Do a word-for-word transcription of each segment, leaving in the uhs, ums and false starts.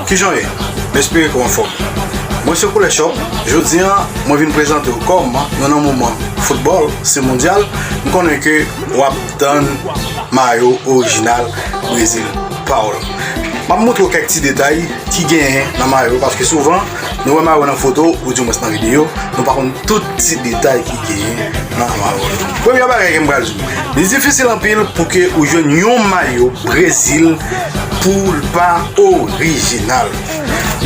Kijan w ye? M espere ke w anfòm. Mwen se Koulè Shop. Jodi a, mwen vin prezante w kòm nou nan moman foutbòl, se mondyal. M konnen ke w ap tann mayo orijinal Brezil pa w la. M ap montre w kèk ti detay ki genyen nan mayo, paske souvan, nou wè mayo nan foto, ou di mwens nan videyo, nou pa konn tout ti detay ki genyen nan mayo. Premye bagay ke m pral di w, li difisil anpil pou ke ou jwenn yon mayo Brezil pou l pa orijinal.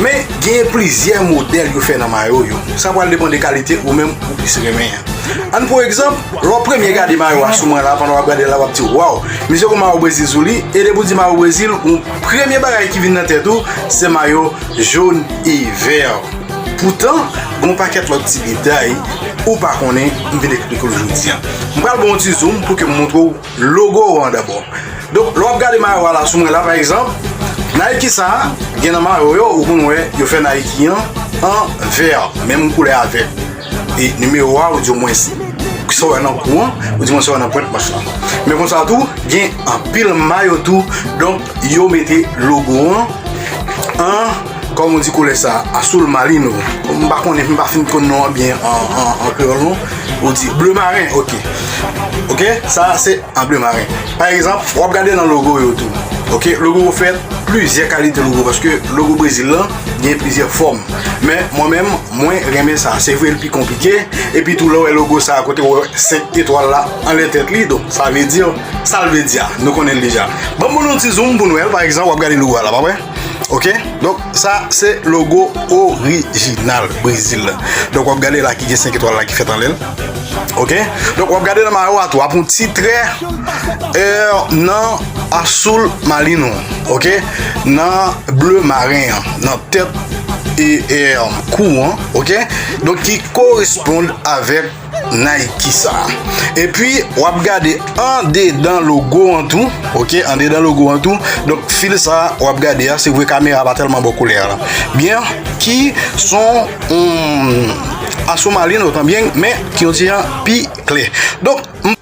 Men, genyen plizyè modèl yo fè nan mayo yo. Sa pral depann de kalite ou menm ou plis renmen an. Ann pou egzanp, lè w premye gade mayo a sou mwen la, pandan w ap gade l la, w ap di, "Waw, misye gon mayo Brezil sou li." E depi w di mayo Brezil, yon premye bagay ki vin nan tèt ou, se mayo jòn e vè. Poutan, gon pakèt lòt ti detay ou pa konnen, m vin eksplike w jodi a. M pral ba w yon ti zoom pou ke m montre w logo an dabò. Donk, lè w ap gade mayo a la sou mwen la, pa egzanp, Nike sa a, gen nan mayo yo, ou konn wè, yo fè Nike an an vè, menm koulè avèk e nimewo a, ou di omwen sa w wè nan kou an, ou di mwen sa w wè nan pwent manch la. Men konsa tou, gen anpil mayo tou, donk, yo mete logo an an, kòm ou di koulè sa, azul marino. M pa konnen, m pa fin konn non an byen an, an, an kreyòl non. Ou di bleu marin, ok. Ok, sa se an bleu marin. Pa egzanp, w ap gade nan logo yo tou. Ok, logo yo fèt, plizyè kalite logo, paske logo Brezil lan gen plizyè fòm. Men mwen menm, mwen renmen sa. Se vre l pi konplike, epi tou lè w wè logo sa a kote w wè senk etwal la anlè tèt li, donk sa vle di, sa l vle di a, nou konnen l deja. Ban m ban nou yon ti zoom pou n wè l, pa egzanp, w ap gade logo a la, pa vre? Ok, donk sa se logo orijinal Brezil la. Donk w ap gade la ki gen senk etwal la ki fèt anlè l. Ok, donk w ap gade nan mayo a tou, ap yon ti trè, e, nan azul marino, ok, nan bleu marin an, nan tèt e, e, kou an, ok, donk ki koresponn avèk Nike sa. Epi, w ap gade andedan logo an tou, ok, andedan logo an tou. Donk, fil sa, w ap gade a, se vre kamera pa tèlman bon koulè a la. Byen, ki son, hmm, azul marino, tan byen, men ki yon ti jan pi klè. Donk, m-